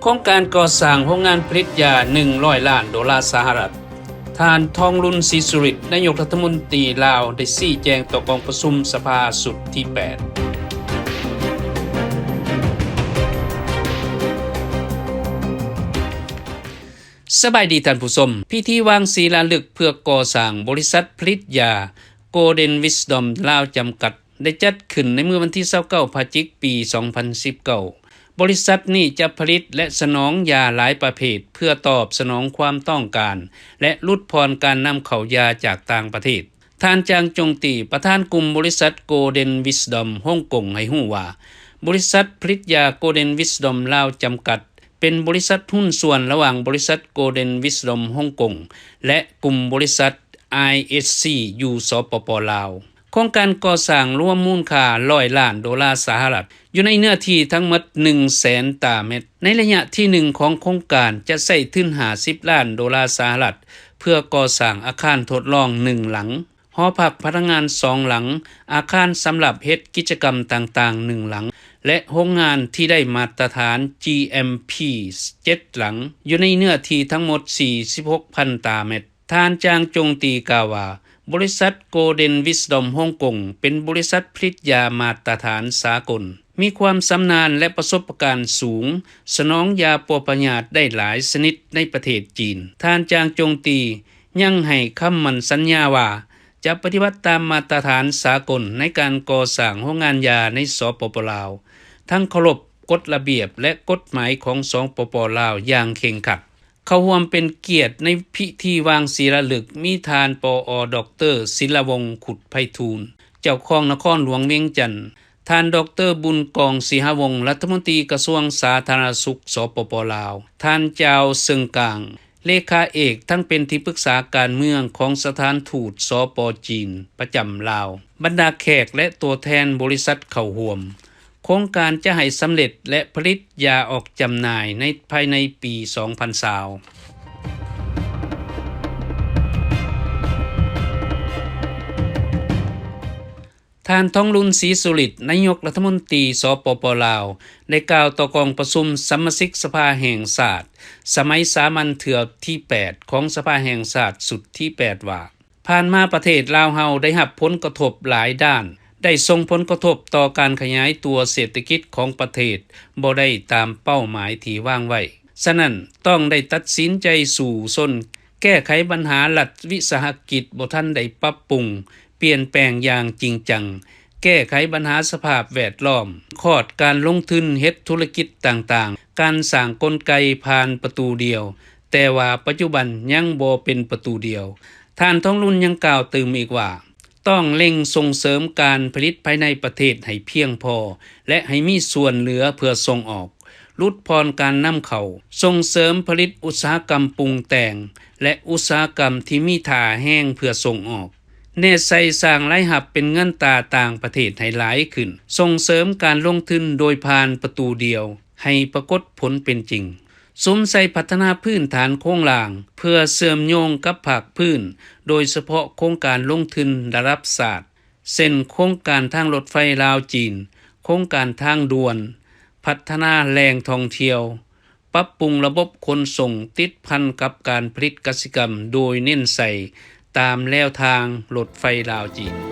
ໂຄງການກໍ່ສ້າງໂຮງງານຜະລິດຢາ ໜຶ່ງຮ້ອຍລ້ານໂດລາສະຫະລັດ, ທ່ານ ທອງລຸນ ສີສຸລິດ ນາຍົກລັດຖະມົນຕີລາວ ໄດ້ຊີ້ແຈງຕໍ່ກອງປະຊຸມສະພາຊຸດທີແປດ. ສະບາຍດີທ່ານຜູ້ຊົມ. ພິທີວາງສີລາລຶກເພື່ອກໍ່ສ້າງບໍລິສັດຜະລິດຢາ Golden Wisdom ລາວ ຈຳກັດ ໄດ້ຈັດຂຶ້ນໃນມື້ວັນທີ ຊາວເກົ້າ ພະຈິກ ປີ ສອງພັນສິບເກົ້າ. ບໍລິສັດນີ້ຈະຜະລິດ ແລະ ສະໜອງຢາຫຼາຍປະເພດ ເພື່ອຕອບສະໜອງຄວາມຕ້ອງການ ແລະ ຫຼຸດຜ່ອນການນຳເຂົ້າຢາຈາກຕ່າງປະເທດ. ທ່ານ ຈາງ ຈົງຕີ ປະທານກຸ່ມບໍລິສັດ Golden Wisdom ຮົງກົງ ໃຫ້ຮູ້ວ່າ, ບໍລິສັດຜະລິດຢາ Golden Wisdom ລາວ ຈຳກັດ ເປັນບໍລິສັດຫຸ້ນສ່ວນລະຫວ່າງບໍລິສັດ Golden Wisdom ຮົງກົງ ແລະ ກຸ່ມບໍລິສັດ ໄອເອັສຊີ ຢູ່ ສປປ ລາວ. ໂຄງການກໍ່ສ້າງລວມມູນຄ່າ ໜຶ່ງຮ້ອຍລ້ານໂດລາສະຫະລັດ, ຢູ່ໃນເນື້ອທີ່ທັງໝົດ ໜຶ່ງແສນຕາແມັດ. ໃນໄລຍະທີໜຶ່ງຂອງໂຄງການ ຈະໃຊ້ທຶນ ຫ້າສິບລ້ານໂດລາສະຫະລັດ ເພື່ອກໍ່ສ້າງອາຄານທົດລອງໜຶ່ງຫຼັງ, ຫໍພັກພະນັກງານສອງຫຼັງ, ອາຄານສຳລັບເຮັດກິດຈະກຳຕ່າງໆໜຶ່ງຫຼັງ ແລະ ໂຮງງານທີ່ໄດ້ມາດຕະຖານ ຈີເອັມພີ ເຈັດຫຼັງ, ຢູ່ໃນເນື້ອທີ່ທັງໝົດ ສີ່ສິບຫົກພັນຕາແມັດ. ທ່ານ ຈາງ ຈົງຕີ ກ່າວວ່າ, ບໍລິສັດ Golden Wisdom ຮົງກົງ ເປັນບໍລິສັດຜະລິດຢາມາດຕະຖານສາກົນ, ມີຄວາມຊຳນານ ແລະ ປະສົບປະການສູງ, ສະໜອງຢາປົວພະຍາດໄດ້ຫຼາຍຊະນິດໃນປະເທດຈີນ. ທ່ານ ຈາງ ຈົງຕີ ຍັງໃຫ້ຄຳໝັ້ນສັນຍາວ່າ ຈະປະຕິບັດຕາມມາດຕະຖານສາກົນໃນການກໍ່ສ້າງໂຮງງານຢາໃນ ສປປ ລາວ, ທັງເຄົາລົບກົດລະບຽບ ແລະ ກົດໝາຍຂອງ ສປປ ລາວ ຢ່າງເຄັ່ງຄັດ. ເຂົ້າຮ່ວມເປັນກຽດໃນພິທີວາງສີລາລຶກ ມີທ່ານ ປອ ດອກເຕີ ສິນລະວົງ ຂຸດໄພທູນ ເຈົ້າຄອງນະຄອນຫຼວງວຽງຈັນ, ທ່ານ ດອກເຕີ ບຸນກອງ ສີຫະວົງ ລັດຖະມົນຕີກະຊວງສາທາລະນະສຸກ ສປປ ລາວ, ທ່ານ ຈາວ ເຊິ່ງກາງ ເລຂາເອກ ທັງເປັນທີ່ປຶກສາການເມືອງຂອງສະຖານທູດ ສປ ຈີນ ປະຈຳລາວ, ບັນດາແຂກ ແລະ ຕົວແທນບໍລິສັດເຂົ້າຮ່ວມ. ໂຄງການຈະໃຫ້ສຳເລັດ ແລະ ຜະລິດຢາອອກຈຳໜ່າຍໃນ ພາຍໃນປີສອງພັນຊາວ. ທ່ານ ທອງລຸນ ສີສຸລິດ ນາຍົກລັດຖະມົນຕີ ສປປ ລາວ ໄດ້ກ່າວຕໍ່ກອງປະຊຸມສະມາຊິກສະພາແຫ່ງຊາດ ສະໄໝສາມັນເທື່ອທີແປດ ຂອງສະພາແຫ່ງຊາດຊຸດທີແປດ ວ່າ, ຜ່ານມາປະເທດລາວເຮົາໄດ້ຮັບຜົນກະທົບຫຼາຍດ້ານ, ໄດ້ສົ່ງຜົນກະທົບຕໍ່ການຂະຫຍາຍຕົວເສດຖະກິດຂອງປະເທດບໍ່ໄດ້ຕາມເປົ້າໝາຍທີ່ວາງໄວ້. ສະນັ້ນ, ຕ້ອງໄດ້ຕັດສິນໃຈສູ້ຊົນ ແກ້ໄຂບັນຫາລັດວິສາຫະກິດບໍ່ທັນໄດ້ປັບປຸງ, ປ່ຽນແປງຢ່າງຈິງຈັງ, ແກ້ໄຂບັນຫາສະພາບແວດລ້ອມ, ຄອດການລົງທຶນເຮັດທຸລະກິດຕ່າງໆ, ການສ້າງກົນໄກຜ່ານປະຕູດຽວ, ແຕ່ວ່າປັດຈຸບັນຍັງບໍ່ເປັນປະຕູດຽວ. ທ່ານ ທອງລຸນ ຍັງກ່າວຕື່ມອີກວ່າ, ຕ້ອງເລັ່ງສົ່ງເສີມການຜະລິດພາຍໃນປະເທດໃຫ້ພຽງພໍ ແລະ ໃຫ້ມີສ່ວນເຫຼືອເພື່ອສົ່ງອອກ, ຫຼຸດຜ່ອນການນຳເຂົ້າ, ສົ່ງເສີມຜະລິດອຸດສາຫະກຳປຸງແຕ່ງ ແລະ ອຸດສາຫະກຳທີ່ມີທ່າແຮງເພື່ອສົ່ງອອກ, ແນໃສ່ສ້າງລາຍຮັບເປັນເງິນຕາຕ່າງປະເທດໃຫ້ຫຼາຍຂຶ້ນ, ສົ່ງເສີມການລົງທຶນໂດຍຜ່ານປະຕູດຽວໃຫ້ປາກົດຜົນເປັນຈິງ. ສຸມໃສ່ພັດທະນາພື້ນຖານໂຄງລ່າງເພື່ອເຊື່ອມໂຍງກັບພາກພື້ນ, ໂດຍສະເພາະໂຄງການລົງທຶນລະດັບຊາດ, ເຊັ່ນ ໂຄງການທາງລົດໄຟລາວ-ຈີນ, ໂຄງການທາງດ່ວນ, ພັດທະນາແຫຼ່ງທ່ອງທ່ຽວ, ປັບປຸງລະບົບຂົນສົ່ງ, ຕິດພັນກັບການຜະລິດກະສິກຳ ໂດຍເນັ້ນໃສ່ຕາມແລວທາງລົດໄຟລາວ-ຈີນ.